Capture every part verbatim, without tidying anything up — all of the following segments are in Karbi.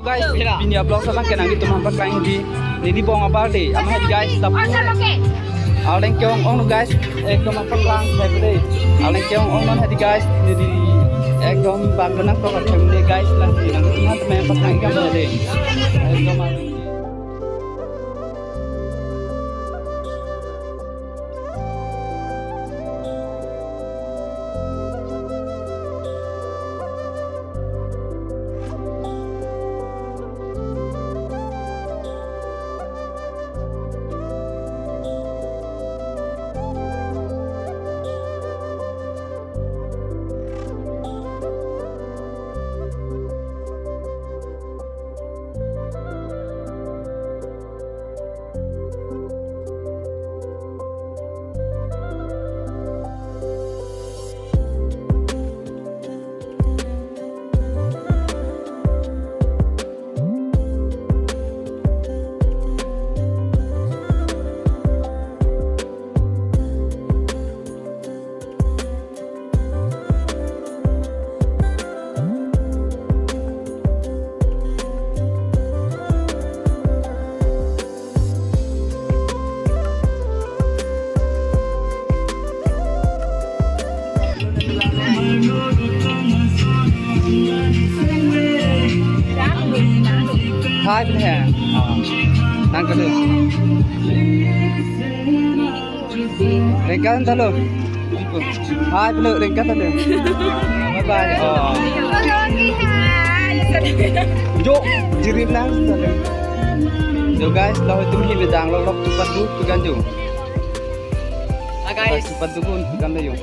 Guys, pini a-vlog abang ke nangtum aphan paklang hedi, neli bong a-birthday amat hedi guys, tap. Arleng ke-ong ong guys, ekdom apaklang hedi. Arleng ke-ong ong non hedi guys, neli ekdom bak benang to hedi guys, lang nangtum aphan paklang ikam hedi. Ekdom Hai, pini hai. Nang kadu. Rengkan talo. Hai, pelo, rengkan talo. Bye bye. Oh. Jo, jirim nang talo. Jo guys, lo itum hi bedang lo lok tupat du tukan jo. Hi guys. Tupat du pun tukan jo.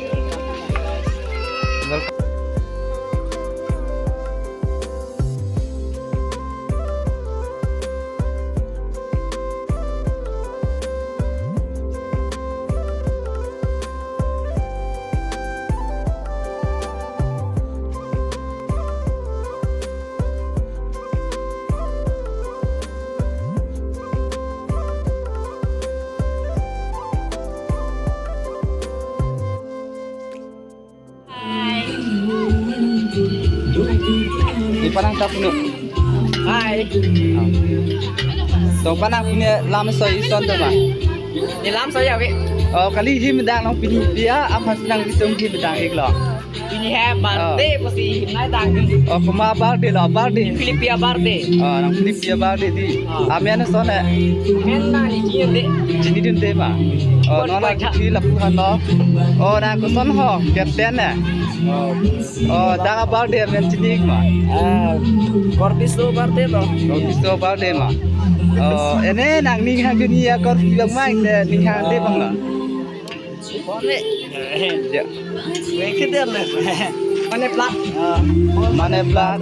Welcome. Hi. Di panang tap nu. Hi. To panang pini lam soi ison to ma. Ni lam soi ya, wi. Oh, kali hi medang nang pini dia apa sedang bisung hi medang ik lo. Pini hai birthday, oh, pasi himnai tang. Oh, kuma birthday lo, birthday. Philip a-birthday. Oh, nang Philip a-birthday di. Oh. Amen ason eh. Amen na ni jin de. Jini dun de ma. Oh, koi, non koi la cha. Kisi lapu han lo. Oh, nang koson ho, captain eh. Oh. Oh, dak a-birthday amen chini ik ma. Ah, Korbiso birthday lo. Korbiso birthday ma. Oh, ene nangning hang duni ya Korbi bang ma, ine ning hang de bang lo. Bone. Ya. Weke de le. Mane plat. Ah, mane plat.